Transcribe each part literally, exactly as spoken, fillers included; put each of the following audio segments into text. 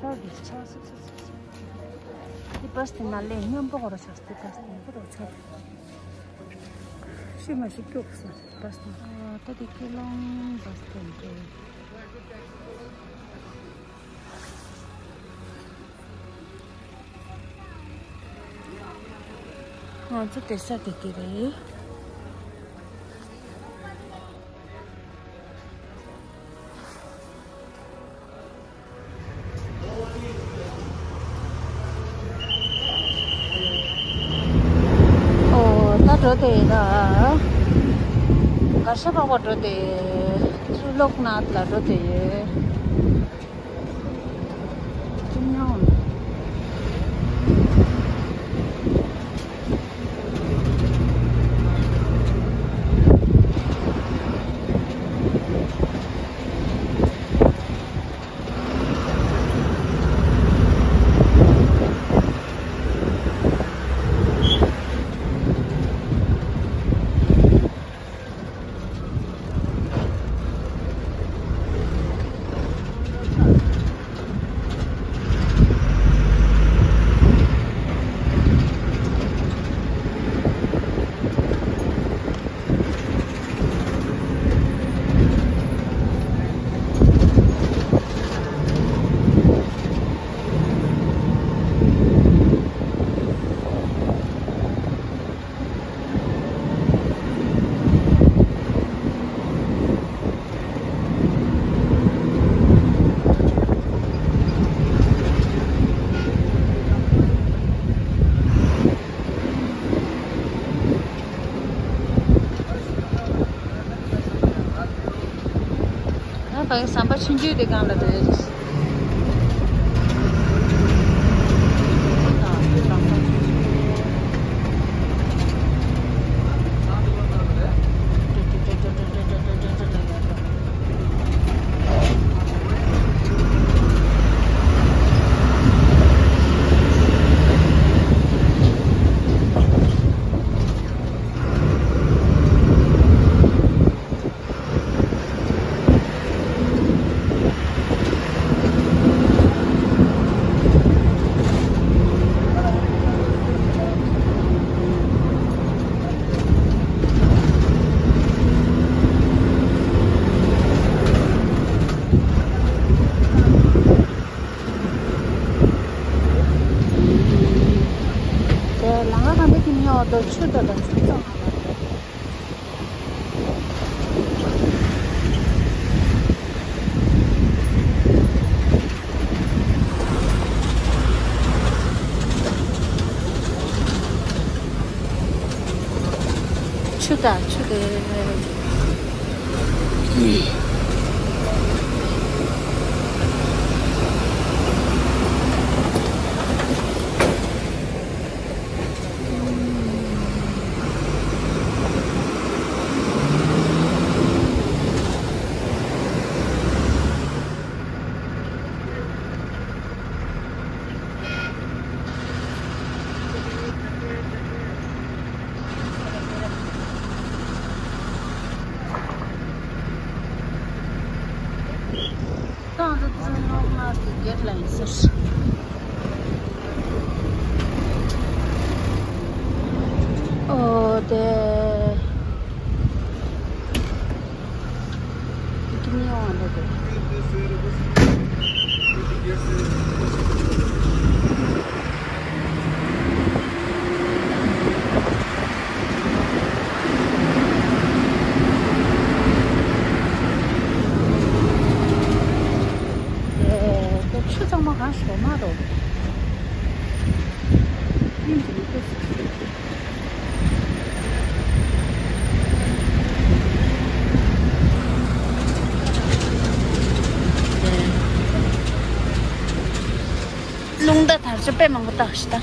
ཆར་གྱིས་ཆར་སིབ་སིབ་སིབ་སིབ། འདི་བ་སི་སྟེན་ན་ལས་སྔོན་པོ་གོ་ར་ཆགས་འདི་བ་སི་སྟེན་ཁོ་ར་ཆར། ཤི་མ་ཤི་སྐྱུག་སོང་བ་སྟེན། ཨ་ད་འདི་ཀི་ལོང་བ་སི་སྟེན་ཏེ། ང་ཚོ་དེ་ས་དེ་གི་རེད། ཨོ་ད་འགྲོ་དེ་ཡིན་ད། གར་ཤ་པག་པ་འགྲོ་དེ། ཚུར་ལོག་ནག་ལ་འགྲོ་དེ་ཡོད། ད་བའི་ཟམ་པ་ཆུང་ཆུང་དེ་སྒང་ལ་འགྲོ་ཡ་རེད། དེ་ལམ་ཁ་གང་འདྲ་ཅིག་ཉོ་འདུག་ཆུ་དང་དང་ཆུ་ཚང་། ཆུ་དང་ཆུ་དེ། ཏང་ཏུ་ཙི་ནོག་ན་ཏི་གེར་ལ་ཡིན་ཟེར། ཨོ་དེ། ཏི་ཀི་ནི་ཡོང་བ་འདུག་གི། ཆུ་གཙང་མ་གང་ཞོ་མ་རོ། རླུང་རྟ་དར་ཆ་དཔེ་མང་པོ་བཏགས་ཤི་ད།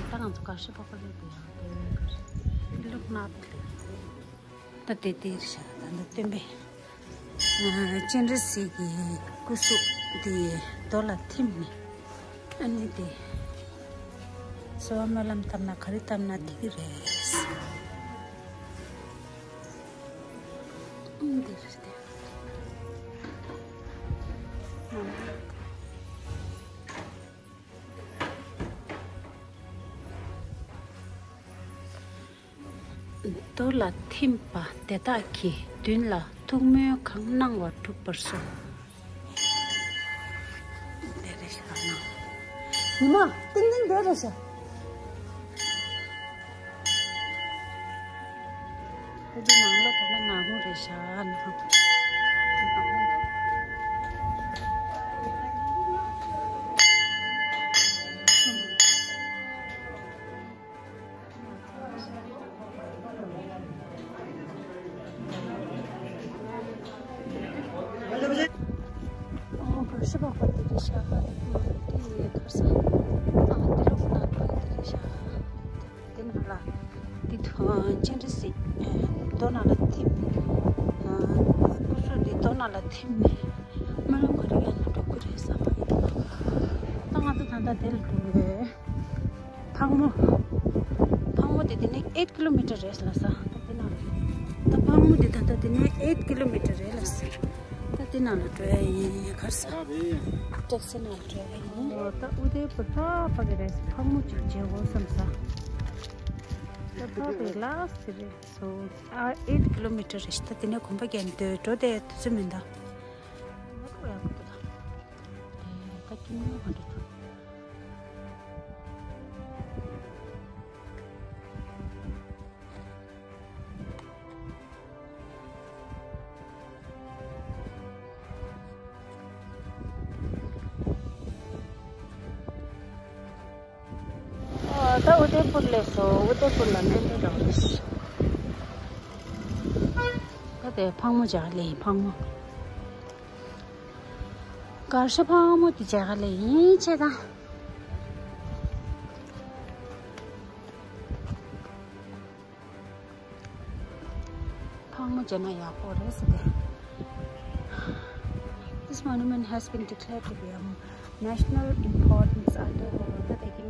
ད་ང་ཚོ་གར་ཤ་པག་པ་ལས་དེ་ཡང་དེ་ལུག་ནག་དེ་ལས། ད་དེ་དེ་རེད་ཤག་ད་འདི་སྟོན་པས། སྤྱན་རས་གཟིགས་ཀྱི་སྐུ་གཟུགས་དེ་རྡོ་ལ་ཐིམ་ནས། ཨ་ནི་དེ། གསོལ་བ་སྨོན་ལམ་བཏབ་ན་ག་རེ་བཏབ་ན་འགྲིག་གི་རེད། ཨ་ནི་དེ་རེད་དེ། རྡོ་ལ་ཐིམ་པ་དེ་དག་གིས་མདུན་ལ་ཐུགས་སྨོན་གང་གནང་བ་འགྲུབ་པར་ཤོག། འདི་རེད་ཤག་ན། ཉི་མ་ཏིང་ཏིང་འདི་རེད་ཤག། འདི་ནང་ལོགས་ད་ལྟ་ནག་མོ་རེད་ཤག་ན། ཨོ། གར་ཞབས་པ་དེ་རེད་ཤག། དེ་གར་ས། ཨ། དེ་ལོགས་ན་དེ་རེད་ཤག། དེ་ནང་ལ་དེ་ཐོན་ཅན་རེད་སྲིད། རྡོ་ནང་ལ་ཐིམ། ཨ། སྐུ་གཟུགས་དེ་རྡོ་ནང་ལ་ཐིམ་ནས་སྨོན་ལམ་ག་རེ་ཡོད་ན་འགྲོ་གི་རེད་བསམ་པ་ཡིན། ད་ང་ཚོ་ད་ལྟ་དེ་ལ་འགྲོ་གི་ཡོད། ཕག་མོ། ཕག་མོ་དེ་དེ་ནས་ཨེཊ་ཀི་ལོ་མི་ཊར་རེད་ལ་ས། ད་དེ་ན། ད་ཕག་མོ་དེ་ད་ལྟ་དེ་ནས་ཨེཊ་ཀི་ལོ་མི་ཊར་རེད་ལ་ས། ད་དེ་ནང་ལ་འགྲོ་ཡ་ཡིན། གར་ས། ཊེག་སི་ནང་ལ་འགྲོ་ཡ་ཡིན། ཨོ། ད་ཨུ་དེ་པུར་ཕ་ཕ་གི་རེད། ཕག་མོ་ཅིག་མཇལ་དགོས་བསམ་ས། ད་ཕ་གི་ལ་སི་རེད་སོ། ཨ། ཨེཊ་ཀི་ལོ་མི་ཊར་རེད་ཤག། ད་དེ་ནས་གོམ་པ་རྒྱག་འདོད་འགྲོ་དེ་དུས་ཚོད་མི་འདུག། ང་འགྲོ་ཡ་གི་འདུག་ད། ཨེ། ད་ཀིང་ཡོ་ག་འདྲ་འགྲོ། ཨ། ད་ཨུ་དེ་པུར་སླེབས་སོང་། ཨུ་དེ་པུར་ལ་སྣེ་འདྲེན་འདྲ་བོ་རེད། ད་དེ་ཕག་མོ་མཇལ་ལེ་ཡིན། ཕག་མོ། གར་ཞ་ཕག་མོ་དེ་མཇལ་ལེ་ཡིན་ཆེ་ད། ཕག་མོ་མཇལ་ན་ཡག་པོ་རེད་ཟེར་ཏེ། This monument has been declared to be a national importance under the World Heritage.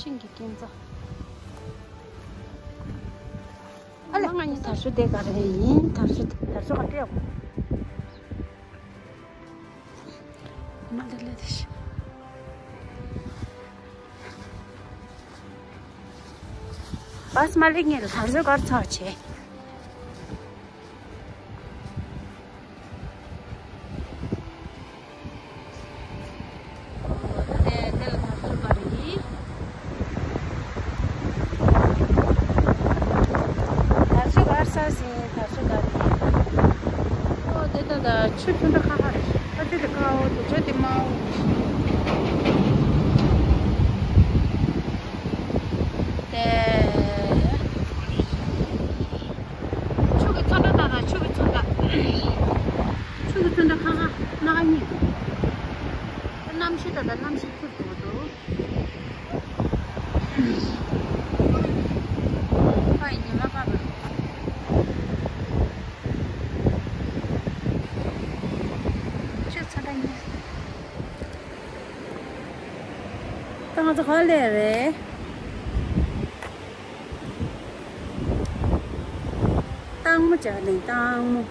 ཤིང་གི་རྐྱེན་རྩ། ཨ་ལ། ང་གཉིས་དར་ཤོ་དེ་ག་རེ་ཡིན། དར་ཤོ་དེ། དར་ཤོ་ག་སྤྲད་དགོས། མ་དེ་ལས་དེ་ཤི། བཱས་མ་ལེགས་ངེས་ལ་དར་ཤོ་གར་ཚར་བྱས། དེ་དེ་ལ་དར་ཤོ་ག་རེ་ཡིན། དར་ཤོ་གར་ས་ཟིན། དར་ཤོ་ག་རེ་ཡིན། ཨོ་དེ་ད་ད་ཆུ་ཆུ་འདྲ་ཁ་ཁ་རེད། ཨ་དེ་དེ་ཁ་འོ་དེ་ཆུ་དེ་མ་འོ། དེ། ཆུ་གི་ཚོན་ཁྲ་ད་ད་ཆུ་གི་ཚོན་ཁྲ། ཆུ་གི་ཚོན་ཁྲ་ཁ་ཁ་སྣ་ཁ་གཉིས་འདུག། གནམ་གཤིས་ད་ད་གནམ་གཤིས་འཁྱུག་འདུག་འདུག། ཕ་ཡི་ཉི་མ་པ་པ། ཆུ་ཚོན་ཁྲ་གཉིས། ད་ང་ཚོ་ག་ལེ་རེད། སྟག་མོ་བྱ་ནས་སྟག་མོ།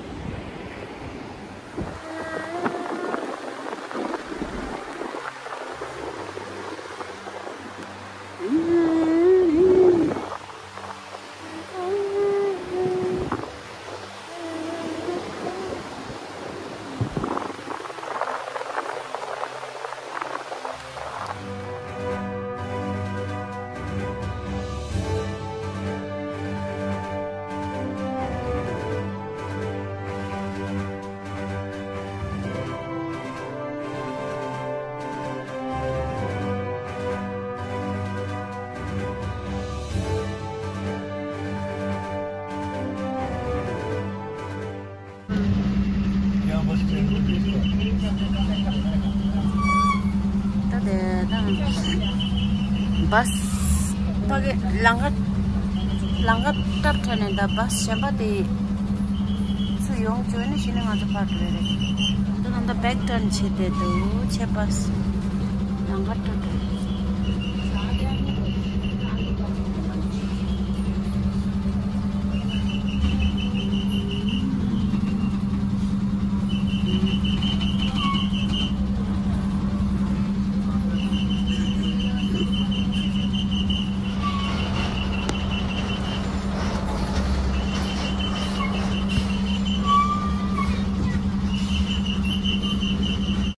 ད་དེ་ད་བཱས་ཕ་གི་ལམ་ཁ་ལམ་ཁ་སྟབས་བྲལ་ནས་ད་བཱས་གཞན་པ་དེ་ཚུར་ཡོང་བཅུག་ནས་གཞི་ནས་ང་ཚོ་ཕར་འགྲོ་ཡ་རེད། ད་ད་ད་བེག་ཊརན་བྱེད་བསྡད་འདུག་ཆེ་བཱས་ལམ་ཁ་སྟབས་བྲལ།